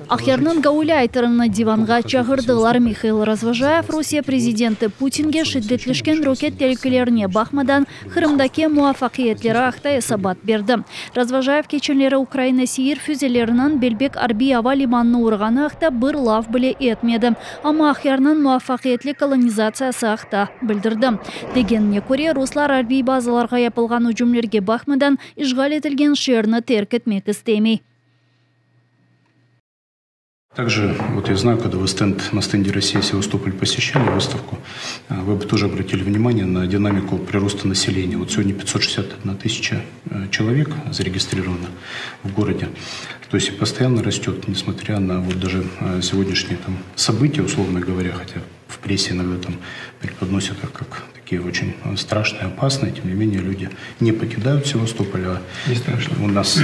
Aqyarnıñ gaulâyterini divanğa çağırdılar. Mihail Razvojayev Rusiye prezidenti Putinge şiddetleşken roket telükelerine baqmadan, Qırımdaki muvafaqiyetleri aqta esabat berdi. Razvojayev keçenleri Ukraina seyir füzeleriniñ Belbek arbiy ava limanını urğanı aqta bir laf bile etmedi, amma Aqyarnıñ muvafaqiyetli kolonizatsiyası aqta bildirdi. Degenine köre, ruslar arbiy bazalarğa yapılğan ücümlerge baqmadan, işğal etilgen şeerni terk etmek istemey. Также, вот я знаю, когда вы стенд на стенде Россия Севастополь посещали выставку, вы бы тоже обратили внимание на динамику прироста населения. Вот сегодня 561 тысяча человек зарегистрировано в городе. То есть постоянно растет, несмотря на вот даже сегодняшние там события, условно говоря, хотя в прессе иногда там преподносят их как такие очень страшные, опасные, тем не менее люди не покидают Севастополь, а не страшно. у нас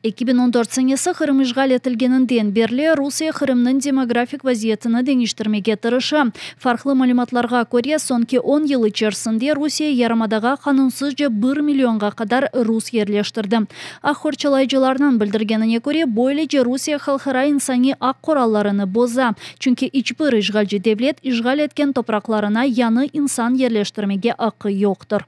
2014 senesi Qırım işğal etilgeninden berli Rusiye Qırımnıñ demografik vaziyetini deñiştirmege tırışa. Farqlı malümatlarğa köre, soñki on yıl içerisinde Rusiye yarımadağa qanunsızca bir millionğa qadar rus yerleştirdi. Aq qorçalayıcılarnıñ bildirgenine köre, böylece Rusiye halqara insaniy aq qurallarını boza, çünki iç bir işğalci devlet işğal etken topraqlarına yañı insan yerleştirmege aqqı yoqtır.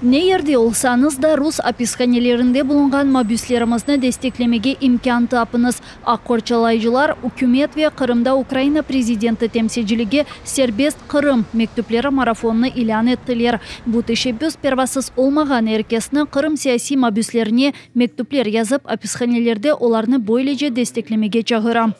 Ne yerde olsañız da, rus apishanelerinde bulunğan mabüslerimizni desteklemege imkân tapıñız. Aq qorçalayıcılar, ükümet ve Qırımda Ukraina prezidenti temsilciligi Serbest Qırım mektüpleri marafonını ilân ettiler. Bu teşebbüs pervasız olmağan er kesni Qırım siyasiy mabüslerine mektüpler yazıp, apishanelerde olarnı böylece desteklemege çağıra.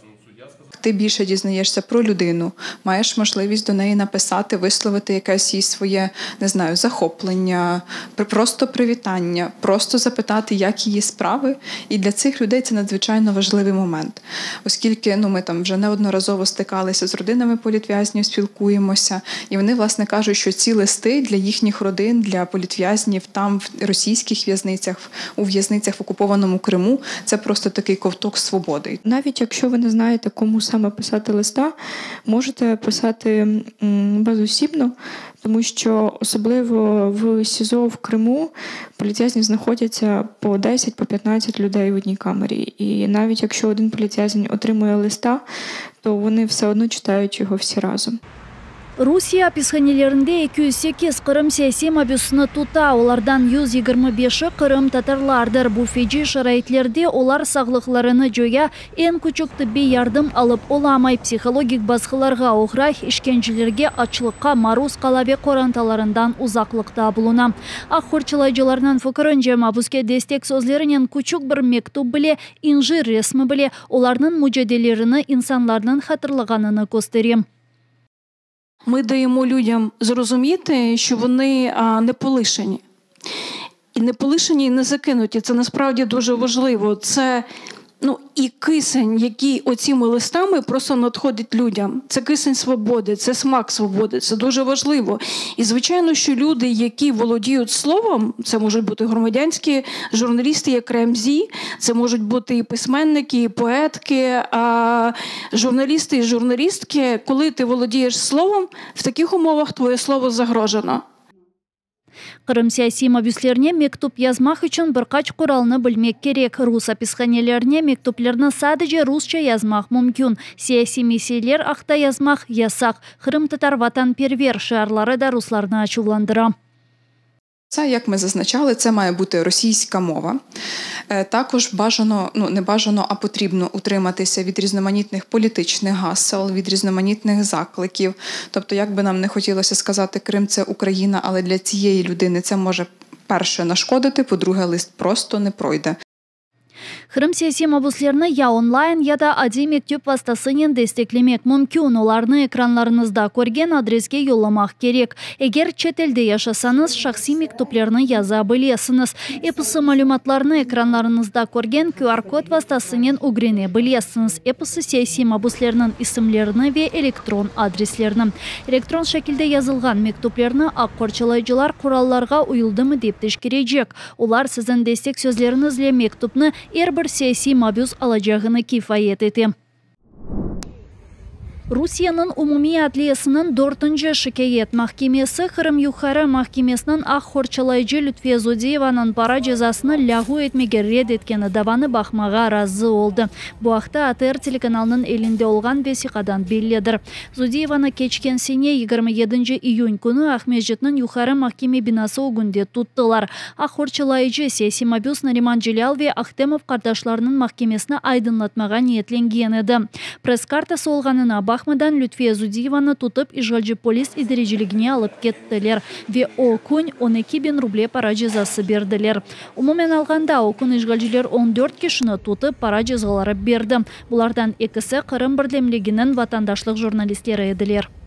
Ти більше дізнаєшся про людину, маєш можливість до неї написати, висловити якесь їй своє, не знаю, захоплення, просто привітання, просто запитати, як її справи. І для цих людей це надзвичайно важливий момент, оскільки, ну, ми там вже неодноразово стикалися з родинами політв'язнів, спілкуємося, і вони, власне, кажуть, що ці листи для їхніх родин, для політв'язнів там в російських в'язницях, у в'язницях в окупованому Криму, це просто такий ковток свободи. Навіть якщо ви не знаєте, кому саме писати листа, можете писати безосібно, тому що особливо в СІЗО в Криму політв'язні знаходяться по 10, по 15 людей в одній камері. І навіть якщо один політв'язень отримує листа, то вони все одно читають його всі разом. Rusiye apishanelerinde 208 Qırım siyasiy mabüsini tuta, olardan 125-i qırımtatarlardır. Bu feciy şaraitlerde olar sağlıqlarını coya, eñ küçük tıbbiy yardım alıp olamay, psihologik basqılarğa oğray, işkencelerge, açlıqqa maruz qala ve qorantalarından uzaqlıqta buluna. Aq qorçalayıcılarnıñ fikirince, mabüske destek sözlerinen küçük bir mektüp bile, incir resmi bile, olarnıñ mucadelerini insanlarnıñ hatırlağanını köstere. Ми даємо людям зрозуміти, що вони не полишені. І не полишені, і не закинуті. Це насправді дуже важливо. Це, ну, і кисень, який оціми листами просто надходить людям. Це кисень свободи, це смак свободи, це дуже важливо. І, звичайно, що люди, які володіють словом, це можуть бути громадянські журналісти, як Ремзі, це можуть бути і письменники, і поетки, журналісти і журналістки. Коли ти володієш словом, в таких умовах твоє слово загрожено. Qırım siyasiy mabüslerine mektüp yazmaq içün bir qaç quralnı bilmek kerek. Rus apishanelerine mektüplerni sadece rusça yazmaq mümkün. Siyasiy meseleler aqta yazmaq yasaq. Qırımtatar vatanperver şiarları da ruslarnı açuvlandıra. Це, як ми зазначали, це має бути російська мова. Також бажано, ну не бажано, а потрібно утриматися від різноманітних політичних гасел, від різноманітних закликів. Тобто, як би нам не хотілося сказати, Крим – це Україна, але для цієї людини це може, перше, нашкодити, по-друге, лист просто не пройде. Qırım siyasiy mabüslerini ya online, ya da adiy mektüp vastasınen desteklemek mümkün. Olarnı ekranlarıñızda körgen adreske yollamaq kerek. Eger çetelde yaşasañız, şahsiy mektüplerni yaza bilesiñiz. Episi malümatlarnı ekranlarıñızda körgen QR-kod vastasınen ögrene bilesiñiz. Episi siyasiy mabüslerniñ isimlerini ve elektron adreslerini. Elektron şekilde yazılğan mektüplerni aq qorçalayıcılar qurallarğa uyuldımı dep teşkerecek. Olar siziñ destek sözleriñizle mektüpni. er bir siyasiy mabüs alacağını kifayet ete. Rusiyeniñ umumiy adliyesiniñ dörtünci şikâyet mahkemesi Qırım Yuqarı mahkemesiniñ aq qorçalayıcı Lütfiye Zudiyevanıñ para cezasını lâğu etmege red etkeni davanı baqmağa razı oldı. Bu aqta ATR telekanalınıñ elinde olğan vesiqadan bellidir. Zudiyevanı keçken sene 27 iyün künü Aqmescitniñ Yuqarı mahkeme binası ögünde tuttılar. Aq qorçalayıcı, siyasiy mabüs Nariman Celâl ve Ahtemov qardaşlarınıñ mahkemesini aydınlatmağa niyetlengen edi. Press-kartası olğanına baqmadan, Lütfiye Zudiyevanı tutıp, işğalci polis idareciligine alıp kettiler ve o kün 12 biñ ruble para cezası berdiler. Umumen alğanda, o kün işğalciler 14 kişini tutıp, para cezaları berdi. Bulardan ekisi Qırım birdemliginiñ vatandaşlıq jurnalistleri ediler.